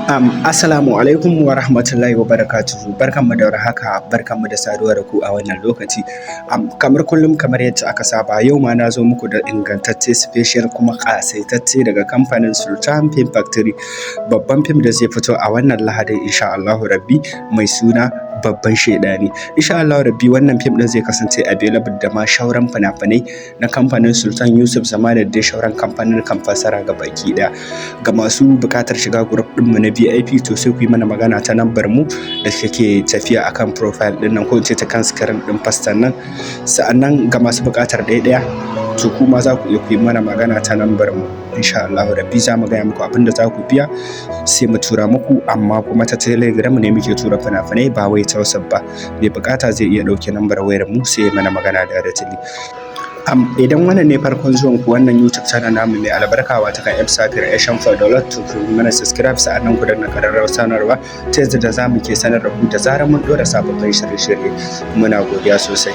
Assalamu alaikum wa rahmatullahi wa barakatuhu. Barkanmu da warhaka, barkanmu da saduwa da ku a wannan lokaci. Kamar kullum, kamar yadda aka saba, yau ma na zo muku da ingantacce, special kuma ƙasaitacce daga kamfanin Sultan Film Factory. Babban fim da zai fito a wannan Lahadin, insha Allahu Rabbi, mai suna Babban Shaidani. Insha Allahu Rabbi, wannan fim ɗin zai kasance available da ma shauran fina-finai na kamfanin Sultan Yusuf Zama da dai shauran kamfanin kan fassara ga baki ɗaya. Ga masu buƙatar shiga group ɗinmu na VIP, to sai ku yi mana magana ta nambar mu da take tafiya akan profile ɗin nan, ko in ce ta kan screen ɗin fastan nan. Sa'annan ga masu buƙatar ɗaya ɗaya, to kuma za ku iya ku yi mana magana ta nambar mu. Insha Allahu Rabbi, za mu gaya muku abin da za ku biya, sai mu tura muku, amma kuma ta Telegram ne muke tura fina-finai, ba wai ta WhatsApp ba. Mai buƙata zai iya ɗauke nambar wayar mu, sai ya mana magana directly. Idan wannan ne farkon zuwan ku wannan YouTube channel namu mai albarka, wata kan F Safir Asian for Dollar, to ku mana subscribe, sa'annan ku danna ƙararrawar sanarwa ta yadda da za mu ke sanar da ku da zarar mun ɗora sababbin shirye-shirye. Muna godiya sosai.